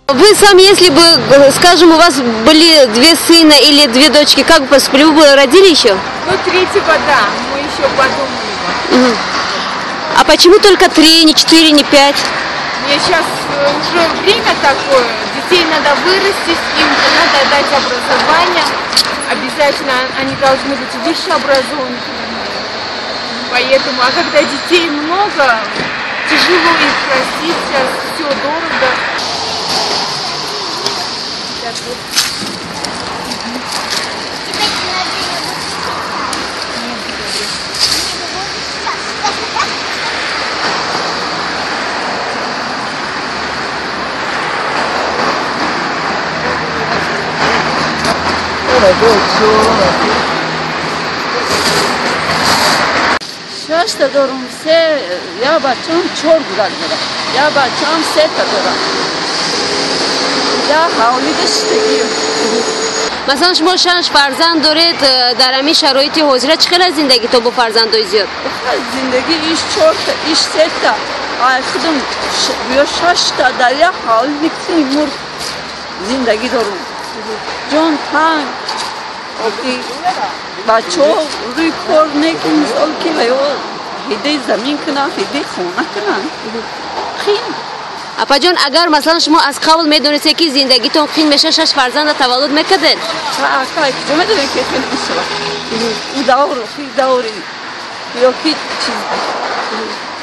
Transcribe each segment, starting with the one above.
Вы сами, если бы, скажем, у вас были две сына или две дочки, как бы поступили? Вы бы родили еще? Ну, третьего, да, мы еще подумаем. Угу. А почему только три, не четыре, не пять? Мне сейчас уже время такое, детей надо вырастить, им надо дать образование, обязательно они должны быть выше образованы. Поэтому, а когда детей много, тяжело их растить, сейчас все дорого. Шашта дорум, се, я бачам чор гудак дорам, я бачам сета дорам. Я ҳавлида шиштагӣ. Масалан, шумо шаш фарзанд доред, дар ҳамин шароити ҳозира чӣ хел аст зиндагитон бо фарзандои зиёд? Зиндагӣ иш чорта, иш сета, ай худам ё шашта дар як ҳавли куни мург зиндагӣ дорум. Ҷон танг, бачаҳо рӯи кор неки, мисол ки ва ё ҳидаи замин кунанд, ҳидаи хона кунанд. Қин. Апаҷон, агар масалан шумо аз қабл медонистед, ки зиндагитон қин мешавад, шаш фарзанда таваллуд мекардед? Акай, куҷо медонем, ки қин мешавад? Ӯ давр, хи даври, ё ки чиз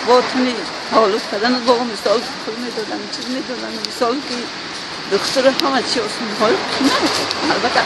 бо туни таваллуд кардан, бо мисол пул медоданд, чиз медоданд, мисол ки духтур ҳама чи осонҳои қин, албатта.